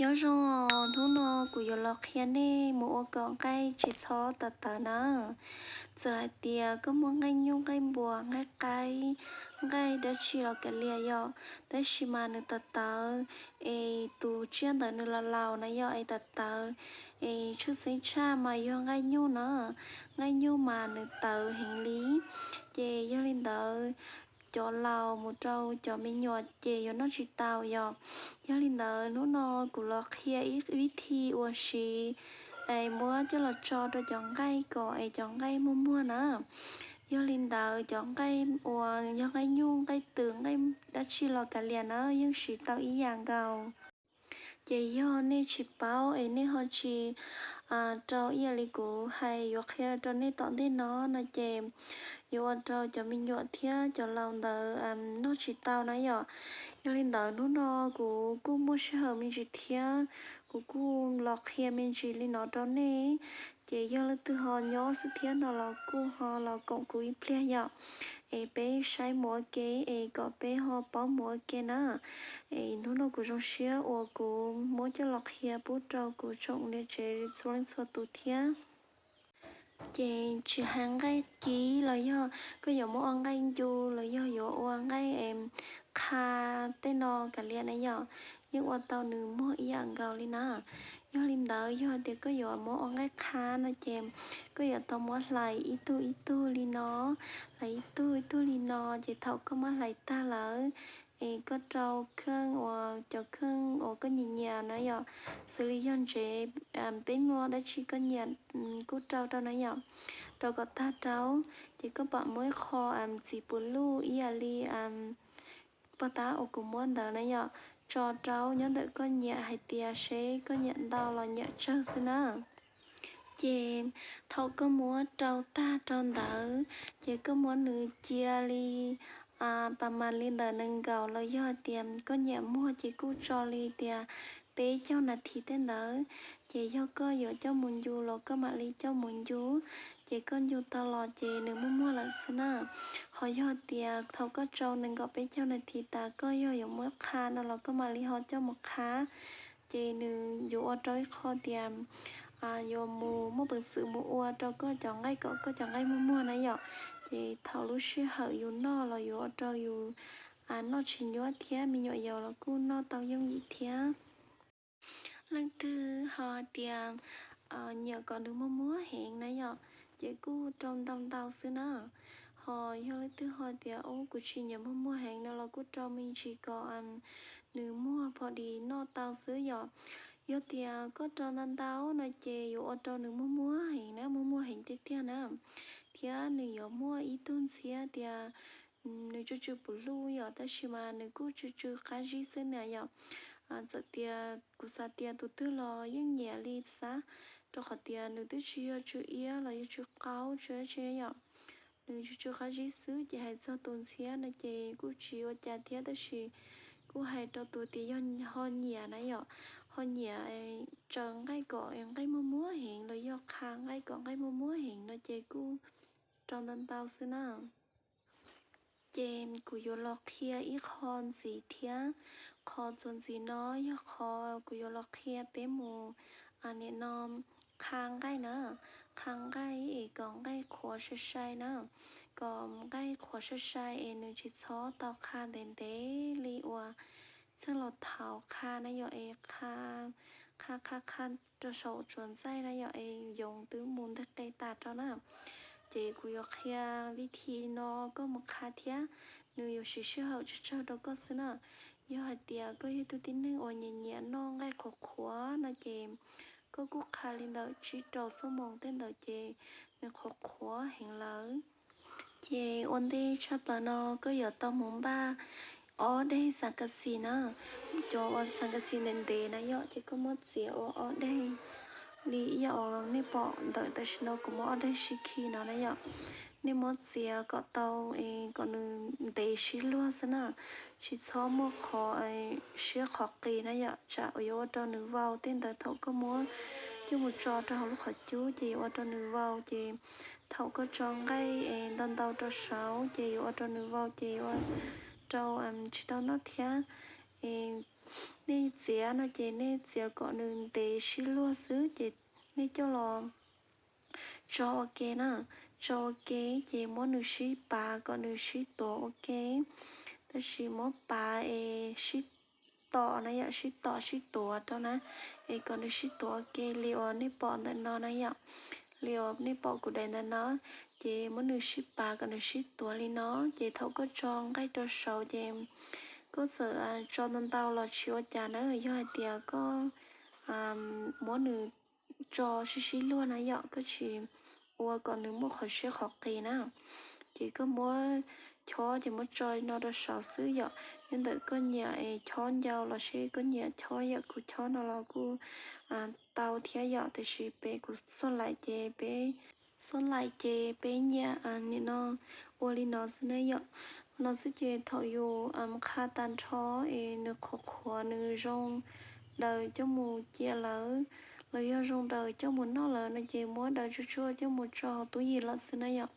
Nyob zoo, hnub no kuv yuav los qhia nej mus ua kom nqaij tsis txhob tawv tawv na. Txawm hais tias koj muaj nqaij nyuj, nqaij npua, nqaij qaib, nqaij dab tsi los kav liam yom, tab sis mas nws tawv tawv, es tus tsiaj ntawd nws laus laus na yom, es tawv tawv, es tshwj xeeb tshaj mas yog nqaij nyuj na. Nqaij nyuj mas nws tawv heev li, ces yog li ntawd cov laus mus rau cov me nyuam ces yuav noj tsis tau yom. Yog li ntawd hnub no kuv los qhia ib vib thi ua si es muab coj los tso rau cov nqaij kom es cov nqaij muag muag na. Yog li ntawd cov nqaij uas yog nqaij nyuj, nqaij twm, nqaij dab tsi los kav liam na yeej siv tau ib yam nkaus. Ces yog nej tsis paub es nej ho tsis rau ib yam li kuv hais yuav qhia rau nej tom ntej no no ces yuav ua rau cov me nyuam thiab cov laus ntawd noj tsis tau na yom. Yog li ntawd hnub no kuv kuj muaj sij hawm me ntsis thiab kuv kuj los qhia me ntsis li no rau nej. Ces yog leej twg ho nyob xwb thiab no los kuj ho los koom kuv ib pliag yom, es peb saib mus ua ke es kom peb ho paub mus ua ke na. Es hnub no kuv zoo siab uas kuv muab coj los qhia pub rau kuv tsoom niam tsev txhua leej txhua tus thiab. Ces tsis hais nqaij kib los yog koj yuav muab ua nqaij ncu los yog yuav ua nqaij qha tej no kav liam na yom, yeej ua tau nws muag ib yam nkaus li na. Yog li ntawd yog tias koj yuav muab ua nqaij qha no ces koj yuav tau muab hlais ib tug ib tug li no, hlais ib tug ib tug li no, ces thaum koj muab hlais tag lawm es koj rau kheej uas cov kheej uas koj nyiam nyiam na yom, xws li yog ntsev, peb nua dab tsi koj nyiam kuj rau rau na yom. Rau kom tag rau, ces koj pom muaj ib qho txiv puv luj ib yam li paj tab uas kuv muab ntawd na yom, tso rau nyob ntawm koj nyiam hais tias seb koj nyiam ntau los nyiam tsawg xwb na. Ces thaum koj muab rau tag rau ntawd, ces koj muab nws cia li pas mas li ntawm nees nkaum los yog tias koj nyiam muag ces kuj tso li tias peb caug nas this tej ntawd. Ces yog koj yuav coj mus ncu los koj mam li coj mus ncu, ces koj ncu tau los ces nws muag muag lawm xwb na. Ho yog tias thaum koj rau nees nkaum peb caug nas this tas koj yog yuav muab qha no los koj mam li ho coj mus qha. Ces nws yuav ua rau ib qho tias yuav mus muaj peev xwm mus ua rau koj cov nqaij kom koj cov nqaij muag muag na yom. Ces thaum lub sij hawm yus noj los yuav ua rau yus noj tsis nyuaj thiab me nyuam yaus los kuj noj tau yooj yim thiab. Leej twg ho hais tias nyiam kom nws muag muag heev na yom, ces kuj rau ntau ntau xwb na. Ho yog leej twg ho tias ub kuv tsis nyiam muag muag heev no los kuj rau me ntsis kom nws muag pom dis noj tau xwb yom. Yog tias koj rau ntau ntau no ces yuav ua rau nws muag muag heev na, muag muag heev tiag tiag na. Thiab nws yuav muaj ib tug ntxhiab tias nws tsw tsw puv luj yom, tab sis mas nws kuj tsw tsw qab zib xwb na yom. Txawm tias kuv xav tias tus twg los yeej nyiam li xav, rau qhov tias nws twb tsis yog tsw iab los yog tsw qaub tsw dab tsi na yom. Nws tsw tsw qab zib xwb, ces hais txog tus ntxhiab no ces kuj tsis ua cas thiab, tab sis kuj hais rau tus tias yog ho nyiam na yom, ho nyiam tsaws nqaij kom nqaij muag muag heev los yog qha nqaij kom nqaij muag muag heev no ces kuj rau ntau ntau xwb na. Ces kuv yuav los qhia ib qho ntxiv thiab. Qhov txuas ntxiv no yog qhov kuv yuav los qhia peb mus nim no qha nqaij na, qha nqaij es kom nqaij qhuav sai sai na, kom nqaij qhuav sai sai es nws tsis txhob tau qha ntev ntev li uas txheej los thaum qha na yom, es qha qha qha qha rau saum tsuas ntxaij na yom, es yoov twb mus nteg qe tas rau na. Ces kuv yuav qhia vib thi no koj mus qha thiab, nws yuav siv sij hawm tsawg tsawg rau koj xwb na. Yog hais tias koj yog tus tib neeg uas nyiam nyiam noj nqaij qhuav qhuav no ces koj kuj qha li ntawm tsib rau xuab moos tej ntawd ces nws qhuav qhuav heev lawm. Ces ua ntej tshaj plaws no koj yuav tau mus npaj ob deg xav kas xis na, cov uas xav kas xis ntev ntev na yom, ces koj muab txiav ua ob deg li ib yam uas nej pom ntawm tam sim no kuv muab ob deg sib khi no na yom. Nej muab txiav kom tau, kom nws ntev sib luag xwb na, tsis txhob muaj qhov siab qhov qis na yom, tsam yuav ua rau nws vau tej ntawd. Thaum koj muab coj mus tso rau hauv lub qhov cub ces yuav ua rau nws vau, ces thaum koj tso nqaij ntau ntau rau saud ces yuav ua rau nws vau ces yuav ua rau tsis tau noj thiab. Es nej txiav no ces nej txiav kom nws ntev sib luag xwb ces nej coj los tso ua ke na. Tso ua ke ces muab nws sib pav kom nws sib tuav ua ke. Tab sis muab pav es sib tom na yom, sib tom sib tuav rau na, es kom nws sib tuav ua ke li uas nej pom ntawm no na yom, li uas nej pom kuv daim ntawm no. Ces muab nws sib pav kom nws sib tuav li no. Ces thaum koj tso nqaij rau saud ces koj txawm tso ntau ntau los tsis ua cas na, yog hais tias koj muab nws tso sib sib luag na yom, koj tsis ua kom nws muaj qhov siab qhov qis na. Ces koj muab chob ces muab tso li no rau saud xwb yom. Nyob ntawm koj nyiam es chob ncau los sis koj nyiam chob yam kuv chob no los kuj tau thiab yom, tiam sis peb kuv xoj laim ces peb, xoj laim ces peb nyiam nim no ua li no xwb na yom. No xwb ces thaum yus qha tag nrho es nws qhuav qhuav nws zoo daws coj mus cia lawm, los yog zoo daws coj mus noj lawm no ces muab daws tsuag tsuag coj mus tso hauv tub yim lawm xwb na yom.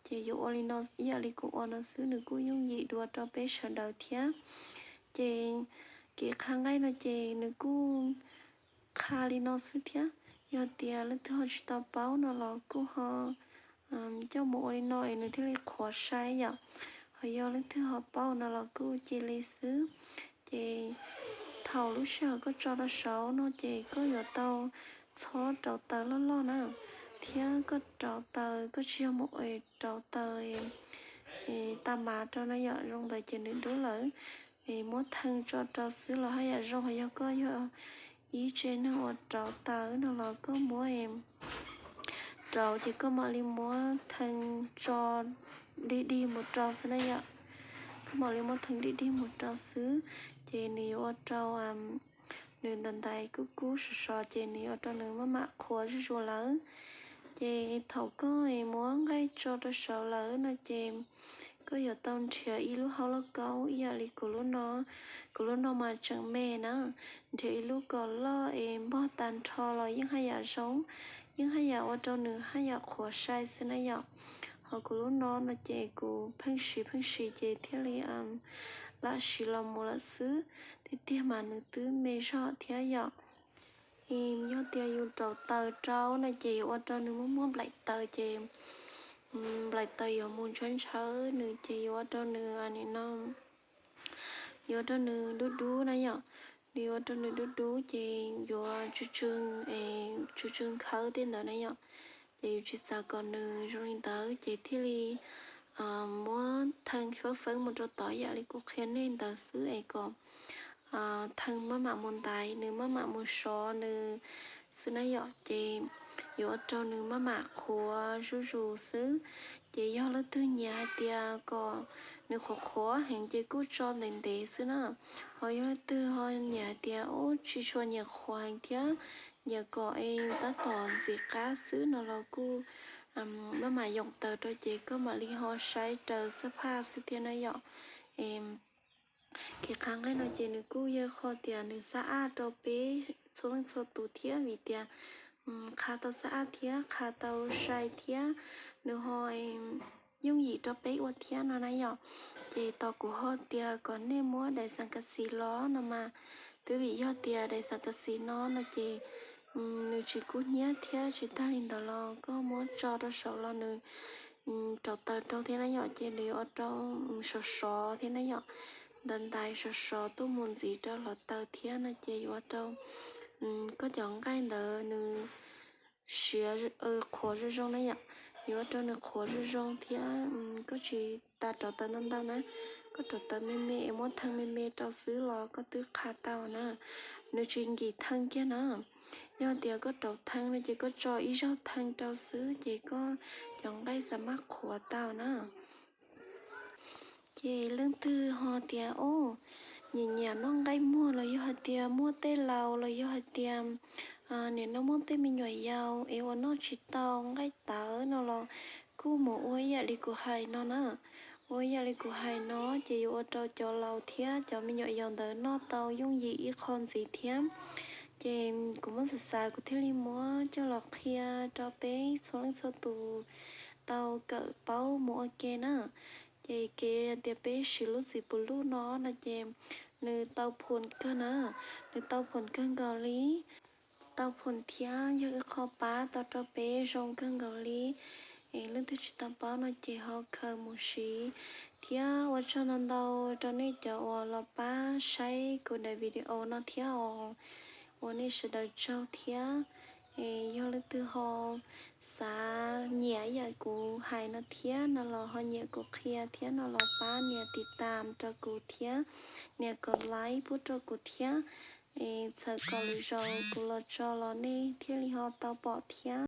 Ces yuav ua li no ib yam li kuv ua no xwb, nws kuj yooj yim dua rau peb sawv daws thiab. Ces kev qha nqaij no ces nws kuj qha li no xwb thiab. Yog tias leej twg ho tsis tau paub no los kuj ho coj mus ua li no es nws thiaj li qhuav sai yom. Ho yog leej twg ho paub no los kuj cia li xwb. Ces thaum lub sij hawm koj tso rau saud no ces koj yuav tau txhob rauv taws loj loj na, thiab koj rauv taws koj tsis yog mus rauv taws tas mav rau na yom, zoo ntawd ces nws dub lawm. Muab thee tso rau xwb los haj yam zoo, ho yog koj yog ib tsev neeg uas rauv taws no los koj muab rauv ces koj mam li muab thee tso dig dig mus rau xwb na yom. Koj mam li muab thee dig dig mus rau xwb, ces nws yuav ua rau nws ntais ntais kub kub sov sov ces nws yuav ua rau nws maj mam qhuav zuj zus lawm. Ces thaum koj muab nqaij tso rau saud lawm no ces koj yuav tau nrhiav ib lub hauv lauj kaub ib yam li kuv lub no. Kuv lub no mas tseem me na, nrhiav ib lub kom loj es npog tag nrho los yeej haj yam zoo, yeej haj yam ua rau nws haj yam qhuav sai xwb na yom. Ho kuv lub no no ces kuv pheej siv pheej siv ces thiaj li lam siv los mus lawm xwb. Tiag tiag mas nws twb me zog thiab yom. Yog tias yus rauv taws rau no ces yuav ua rau nws muaj muaj nplaim taws ces nplaim taws yuav mus ntshaw ntshaw nws ces yuav ua rau nws nim no, yuav ua rau nws dub dub na yom. Nws yuav ua rau nws dub dub ces yuav tsw tsw, tsw tsw nkhawb tej ntawd na yom. Ces yus tsis xav kom nws zoo li ntawd ces thiaj li muab thee fab feeb mus rau tod yam li kuv qhia nej ntawd xwb es kom thee maj mam mus ntaiv nws, maj mam mus sov nws xwb na yom. Ces yuav ua rau nws maj mam qhuav zuj zus xwb. Ces yog leej twg nyiam hais tias kom nws qhuav qhuav heev ces kuj tso ntev ntev xwb na. Ho yog leej twg ho nyiam hais tias ub tsis tshua nyiam qhuav heev thiab, nyiam kom es tab tom ntxim qab xwb no los kuj maj mam yoom taws rau ces koj mam li ho saib raws xab phaj xwb thiab na yom. Kev qha nqaij no ces nws kuj yog qhov tias nws xab aj rau peb txhua leej txhua tus thiab vim tias qha tau xab aj thiab qha tau sai thiab nws ho yooj yim rau peb ua thiab no na yom. Ces tos kuv ho tias kom nej muab daim xas kas xis los no mas, twb vim yog tias daim xas kas xis no no ces nws tsis kub hnyiab thiab tsis tag li ntawd los koj muab tso rau saum los nws rauv taws rau thiab na yom, ces nws yuav ua rau sov sov thiab na yom. Ntais ntais sov sov tuaj mus ntxiv rau hluav taws thiab no ces yuav ua rau koj cov nqaij ntawd nws siav qhuav zoo zoo na yom. Yuav ua rau nws qhuav zoo zoo thiab koj tsis tas rauv taws ntau ntau na. Koj rauv taws me me es muab thee me me rau xwb los koj twb qha tau na. Nws tsis nkim thee kiag na. Yog tias koj rauv thee no ces koj tso ib zaug thee rau xwb ces koj cov nqaij xav maj qhuav tau na. Ces leej twg ho tias o, nyiam nyiam noj nqaij muag los yog hais tias muaj tej laus los yog hais tias nim no muaj tej me nyuam yaus es uas noj tsis tau nqaij tawv no los kuj mus ua ib yam li kuv hais no na. Ua ib yam li kuv hais no ces yuav ua rau cov laus thiab cov me nyuam yaus ntawd noj tau yooj yim ib qho ntxiv thiab. Ces kuv muab xav xav kuv thiaj li muab coj los qhia rau peb txhua leej txhua tus tau kawm paub mus ua ke na. Ces kev tias peb siv lub txiv puv luj no no ces Nws tau phum kawg na, nws tau phum kawg nkaus li. Tau phum thiab yog ib qho pab tau rau peb zoo kawg nkaus li. Es leej twg tsis tau paub no ces ho khaws mus siv. Thiab ua tsaug ntau ntau rau nej cov uas los pab saib kuv daim video no thiab os. Ua nej sawv daws tsaug thiab. Es yog leej twg ho xav nyiam ib yam kuv hais no thiab no los ho nyiam kuv qhia thiab no los pab nias tiv tam rau kuv thiab, nias kom like pub rau kuv thiab. Es txhawm kom lwm zaus kuv los tso los nej thiaj li ho tau pom thiab.